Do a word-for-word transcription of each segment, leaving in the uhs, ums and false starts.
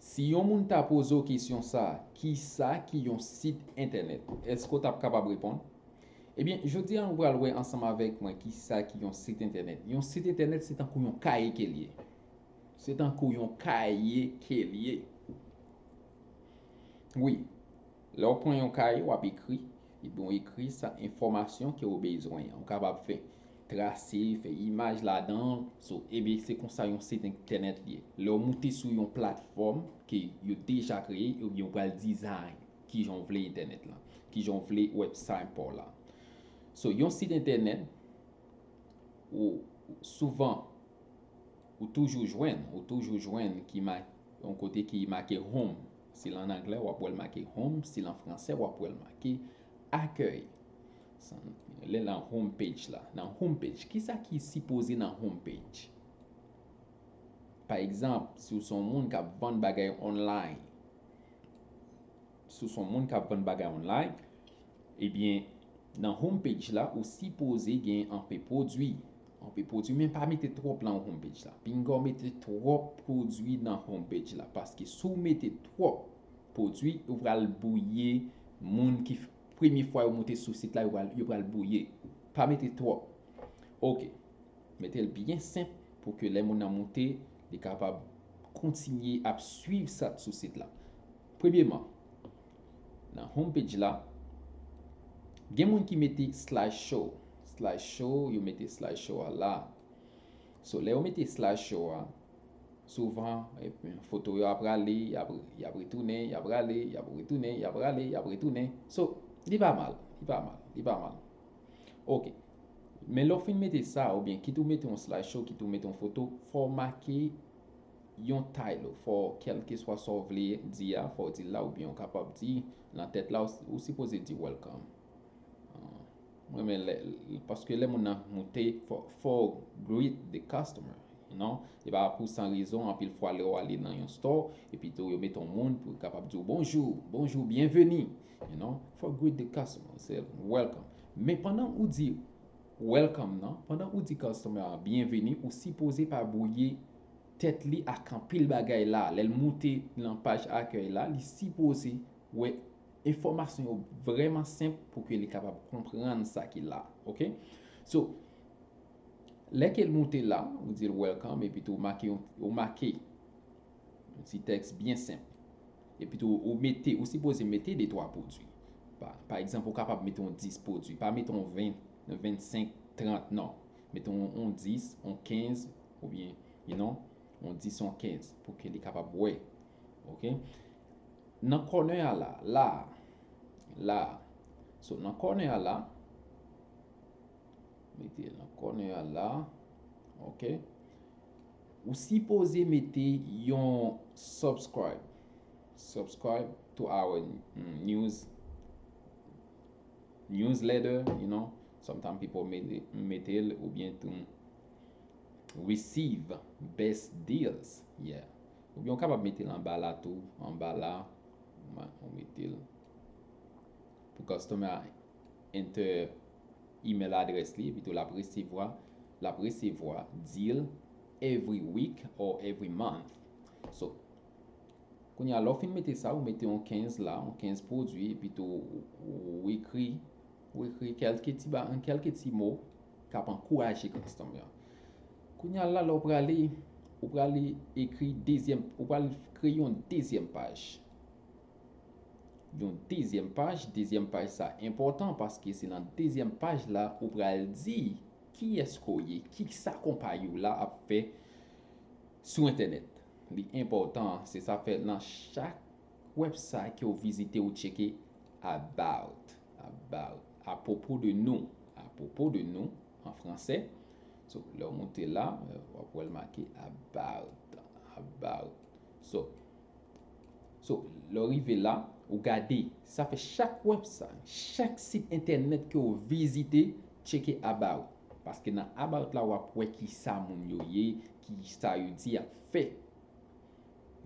Si yon moun ta poze w kesyon sa, kisa ki yon sit entènèt? Èske w t ap kapab reponn? Ebyen, jodi a nou pral wè ansanm avèk mwen kisa ki yon sit entènèt. Yon sit entènèt se tankou yon kaye ke l ye. Se tankou yon kaye ke l ye. Wi, lè w pran yon kaye, w ap ekri, epi w ekri sa enfòmasyon ke w bezwen an. Ou kapab fè trase, fè imaj ladan l. So, ebyen, se konsa yon sit entènèt ye. Lè w moute sou yon platfòm ke yo deja kreye, ebyen, ou pral design kijan w vle entènèt la, kijan w vle website pa w la. So, yon sit entènèt, ou souvan, ou toujou jwenn, ou toujou jwenn ki ma, yon kote ki make home. Si l an anglè, w ap wè l make home, si l an fransè, w ap wè l make akèy. Lè nan home page la, nan home page, kisa ki sipoze nan home page? Pa egzanp, si w se yon moun k ap vann bagay online, si w se yon moun k ap vann bagay online, ebyen, nan home page la, ou sipoze gen anpe pwodui. Anpe pwodui, men pa mete twòp nan home page la. Pinga w mete twòp pwodui nan home page la, paske si w mete twòp pwodui, ou pral bwouye moun ki f-, premye fwa yo moute sou sit la, yo pral, yo pral bwouye. Pa mete twòp. Oke. Mete l byen senp pou ke lè moun nan moute, li kapab kontinye ap swiv sa k sou sit la. Premyeman, nan home page la, gen moun ki mete slideshow. Slideshow, yo mete slideshow a la. So, lè yo mete slideshow a, souvan, epi foto yo ap rale, y ap, y ap retounen, y ap rale, y ap retounen, y ap rale, y ap retounen. So, li pa mal, li pa mal, li pa mal. Oke. Men lè w fin mete sa, oubyen kit ou mete yon slideshow, kit ou mete yon foto, fò w make yon title, fò kèlkeswa sa w vle di a, fò w di l la, oubyen w kapab di nan tèt la, ou, ou sipoze di welcome. Ah, mwen renmen lè, paske lè moun nan moute, fò, fò w greet the customer, you know? E pa pou san rezon, anpil fwa lè w ale nan yon store, epi tou yo mete yon moun pou kapab di w bonjou, bonjou, byenveni, you know? Fò w greet the customer, se welcome. Men pandan ou di welcome nan, pandan ou di customer a byenveni, ou sipoze pa bwouye tèt li ak anpil bagay la. Lè l moute nan paj akèy la, li sipoze wè enfòmasyon yo vrèman senp pou ke li kapab konprann sa ki la. Oke? So, lè ke l moute la, ou di l welcome, epi tou ou make yon, ou make yon ti tèks byen senp. Epi tou ou mete, ou sipoze mete de twa pwodui. Pa, pa egzanp, ou kapab mete yon dis pwodui. Pa mete yon ven, yon vennsenk, trant, non. Mete yon, yon dis, yon kenz, oubyen, you know, yon dis, yon kenz, pou ke li kapab wè. Oke? Nan kònè a la, la, la. So, nan kònè a la, mete nan kònè a la. Oke? Ou sipoze mete yon subscribe. Subscribe to our, mm, news, newsletter, you know. Sometimes people mete, mete l oubyen tou receive best deals. Yeah. Oubyen ou kapab mete l anba la tou, anba la, ou mete l pou customer a enter email adrès li, epi tou l ap resevwa, l ap resevwa deal every week or every month. So, kounye a, lè w fin mete sa, ou mete yon kenz la, yon kenz pwodui, epi tou ou, ou ekri, ou ekri kèlke ti ba, kèlke ti mo k ap ankouraje customer. Kounye a la, lè w prale, ou prale ekri dezyèm, ou pral kreye yon dezyèm paj. Yon dezyèm paj, dezyèm paj sa enpòtan paske se nan dezyèm paj la ou pral di kiyès ke w ye, ki sa konpayi w la ap fè sou entènèt. Li enpòtan, se sa fè nan chak website ke w vizite, ou tcheke about, about, à propos de nous, à propos de nous, an fransè. So, lè w moute la, w ap wè l make about, about. So, so, lè w rive la, ou gade, sa fè chak website, chak sit entènèt ke w vizite, tcheke about. Paske nan about la, w ap wè ki sa moun yo ye, ki sa yo di y ap fè.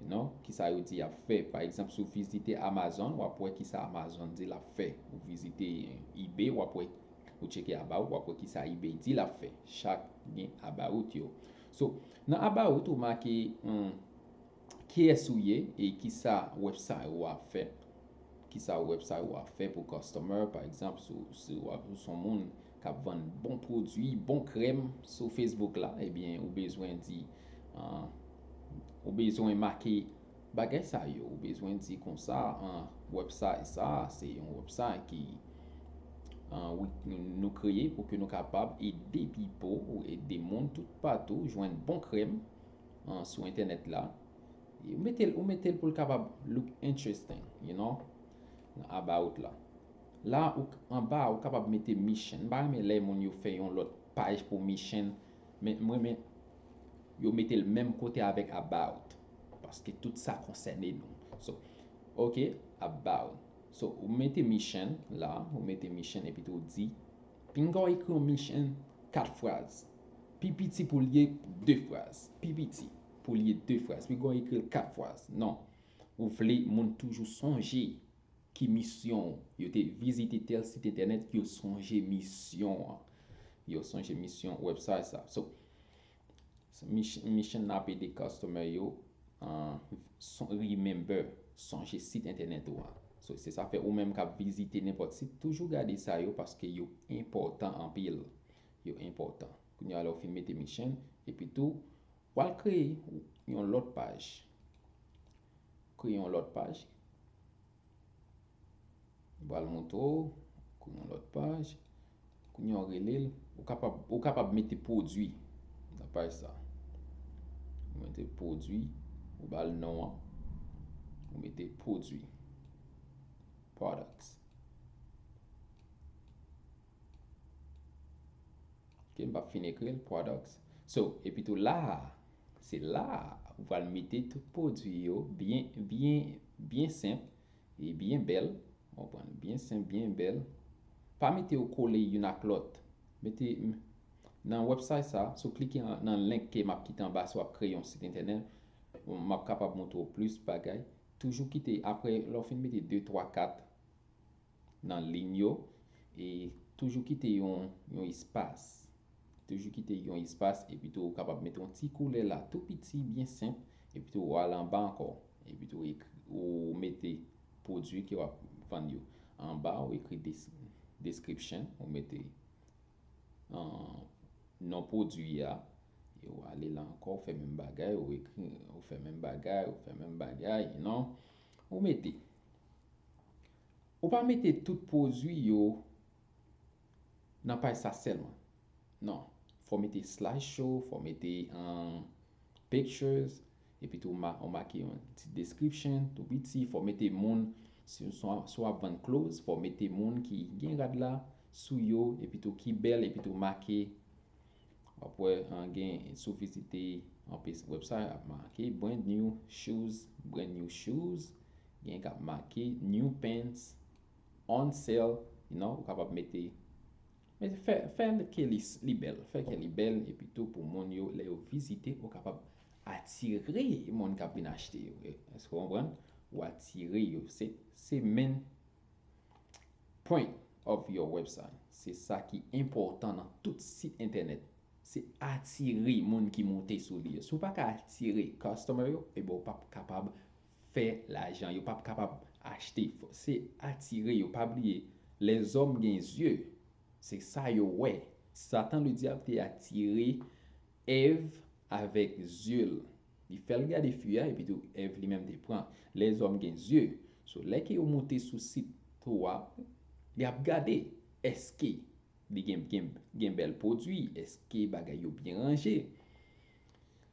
You know, ki sa yo di y ap fè. Pa egzanp, si w vizite Amazon, w ap wè ki sa Amazon di l ap fè. Ou vizite eBay, w ap wè, ou tcheke about, w ap wè ki sa eBay di l ap fè. Chak gen about yo. So, nan about, ou make, hmm, kiyès ou ye e kisa website ou ap fè. Kisa website ou ap fè pou customer, pa egzanp, si w, si w ap, si w se yon moun k ap vann bon pwodui, bon krèm sou Facebook la, ebyen, ou bezwen di, ah, ou bezwen make bagay sa yo, ou bezwen di konsa, ah, website sa, se yon website ki, ah, wi, nou, nou kreye pou ke nou kapab ede people, ou ede moun tout patou jwenn bon krèm, ah, sou entènèt la. Ou mete l, ou mete l pou l kapab look interesting, you know, nan about la. La, ou, anba, ou kapab mete mission. M pa renmen lè moun yo fè yon lòt paj pou mission, men mwen, men yo mete l menm kote avèk about. Paske tout sa konsène nou. So, ok, about. So, ou mete mission la, ou mete mission epi tou ou di, pinga w ekri yon mission kat fraz. Pi piti pou l ye de fraz. Pi piti pou l ye de fraz. Pinga w ekri l kat fraz. Non. Ou vle moun toujou sonje ki misyon w. Yo te vizite tèl sit entènèt, yo sonje misyon an. Yo sonje misyon website sa. So, mission, mission nan ap ede customer yo, uh, son, remember, sonje sit entènèt ou a. So, se sa fè ou menm k ap vizite nenpòt sit, toujou gade sa yo paske yo enpòtan anpil. Yo enpòtan. Kounye a lè w fin mete mission, epi tou, w al kreye yon lòt paj. Kreye yon lòt paj. M pral montre w, kreye yon lòt paj. Kounye a w rele l, ou kapab, ou kapab mete pwodui nan paj sa. Ou mete pwodui, ou ba l non an, ou mete pwodui. Products. Ok, m p ap fin ekri l, products. So, epi tou la, se la, ou pral mete tout pwodui yo byen, byen, byen senp e byen bèl. Ou konprann? Byen senp, byen bèl. Pa mete yo kole youn ak lòt. Mete, m, nan website sa, si w klike an, nan link ke m ap kite anba, si w ap kreye yon sit entènèt, m ap kapab montre w plis bagay. Toujou kite, apre, lè w fin mete de, twa, kat nan liy yo, e toujou kite yon, yon espas. Toujou kite yon espas, epi tou ou kapab mete yon ti koulè la, tou piti, byen senp, epi tou ou al anba ankò, epi tou ou ekri, ou mete pwodui ke w ap vann yo. Anba, ou ekri des-, description, ou mete, ah, non pwodui a, e ou ale la ankò, ou fè menm bagay, ou ekri, ou fè menm bagay, ou fè menm bagay, you know, ou mete. Ou pa mete tout pwodui yo nan paj sa sèlman. Non. Fò w mete slideshow, fò w mete, um, pictures, epi tou ma-, ou make yon ti description, tou piti, fò w mete moun, si, si w ap vann clothes, fò w mete moun ki gen rad la sou yo, epi tou ki bèl, epi tou make W ap wè, an, gen sou vizite anpil website ap make brand new shoes, brand new shoes. Gen k ap make new pants on sale. You know, ou kapab mete, mete fè, fè ke li, li bèl, fè ke li bèl, epi tou pou moun yo, lè yo vizite, ou kapab atire moun k ap vin achte yo. Èske w konprann? Ou atire yo. Se, se men point of your website. Se sa ki enpòtan nan tout sit entènèt. Se atire moun ki moute sou li yo. Si w pa ka atire customer yo, ebyen w p ap kapab fè lajan. Yo p ap kapab achte. Fò, se atire yo. Pa bliye, lèzòm gen zye. Se sa yo wè. Satan Ledyab te atire Èv avèk zye l. Li fè l gade fi a, epi tou Èv li menm te pran. Lèzòm gen zye. So, lè ke yo moute sou sit ou a, y ap gade èske li gen, gen, gen bèl pwodui, èske bagay yo byen ranje.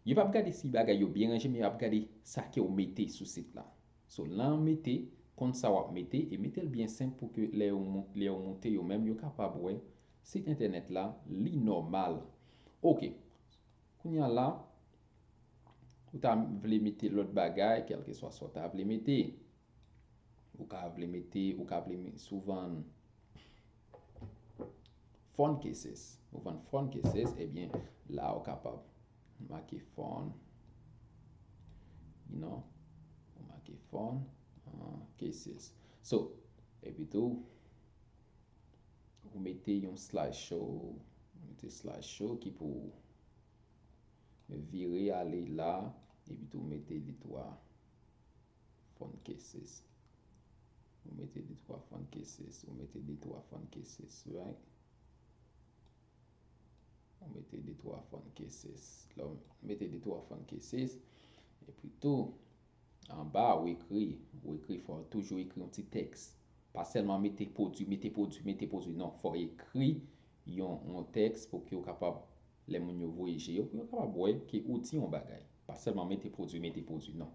Yo p ap gade si bagay yo byen ranje, men y ap gade sa ke w mete sou sit la. So, lè w mete, konn sa w ap mete, e mete l byen senp pou ke lè yo mou-, lè yo moute yo menm, yo kapab wè sit entènèt la, li nòmal. Ok. Kounye a la, ou ta vle mete lòt bagay, kèlkeswa sa w ta vle mete. Ou ka vle mete, ou ka vle me-, si w vann phone cases. Ou vann phone cases, ebyen, la ou kapab make phone, you know, ou make phone, uh, cases. So, epi tou, ou mete yon slideshow, ou mete slideshow ki pou vire ale la, epi tou mete li twa. fun cases. Ou mete de twa fun cases. Ou mete de twa fun cases, right? Ou mete de twa fun cases. Lè w mete de twa fun cases, epi tou, anba, ou ekri, ou ekri, fò w toujou ekri yon ti tèks. Pa sèlman mete pwodui, mete pwodui, mete pwodui. Non, fò w ekri yon, yon tèks pou ke w kapab, lè moun yo voye je yo, pou yo kapab wè ke ou di yon bagay. Pa sèlman mete pwodui, mete pwodui, non.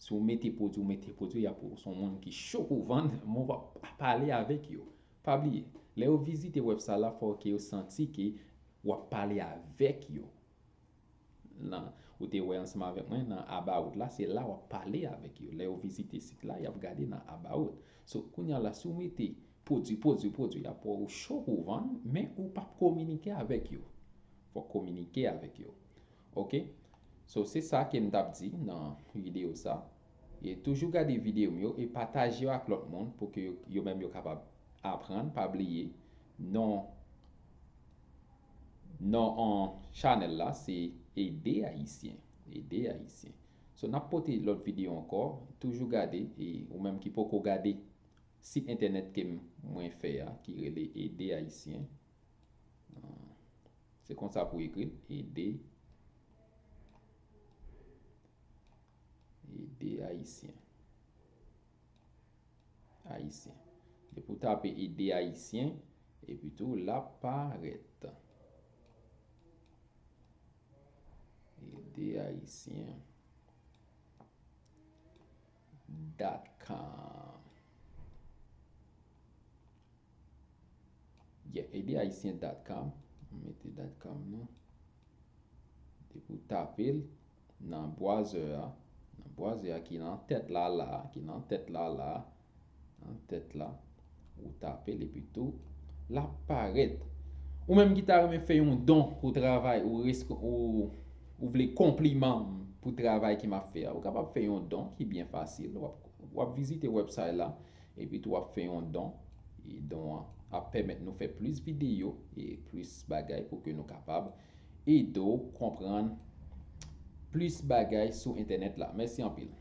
Si w mete pwodui, w mete pwodui, y ap wè w se yon moun ki cho pou vann, men w pa pale avèk yo. Pa bliye, lè yo vizite website la, fò ke yo santi ke w ap pale avèk yo. Nan, ou te wè ansanm avèk mwen nan About la, se la w ap pale avèk yo. Lè yo vizite sit la, y ap gade nan About. So, kounye a la, si w mete pwodui, pwodui, pwodui, y ap wè w cho pou vann, men ou p ap kominike avèk yo. Fòk kominike avèk yo. Oke? So, se sa ke m t ap di nan videyo sa. E toujou gade videyo m yo e pataje yo ak lòt moun pou ke yo, yo menm yo kapab aprann. Pa bliye, non, non an chanèl la se Ede Ayisyen. Ede Ayisyen. So, n ap pote lòt videyo ankò. Toujou gade, e ou menm ki poko gade sit entènèt ke m, mwen fè a, ki rele Ede Ayisyen. Ah, se konsa pou ekri l, Ede, Ede Ayisyen. Ayisyen. Depi w tape Ede Ayisyen, epi tou l ap parèt. Ede Ayisyen dot com. Yeah, ede ayisyen dot com. Mete dot com nan. Depi w tape l nan bwazè a, nan bwazè a ki nan tèt la la, ki nan tèt la la, nan tèt la, ou tape l epi tou, l ap parèt. Ou menm ki ta renmen fè yon don pou travay, ou, res- ou, ou vle konpliman pou travay ke m ap fè a, ou kapab fè yon don ki byen fasil. W ap, w ap vizite website la, epi tou w ap fè yon don. E don an ap pèmèt nou fè plis videyo e plis bagay pou ke nou kapab ede w konprann plis bagay sou entènèt la. Mèsi anpil.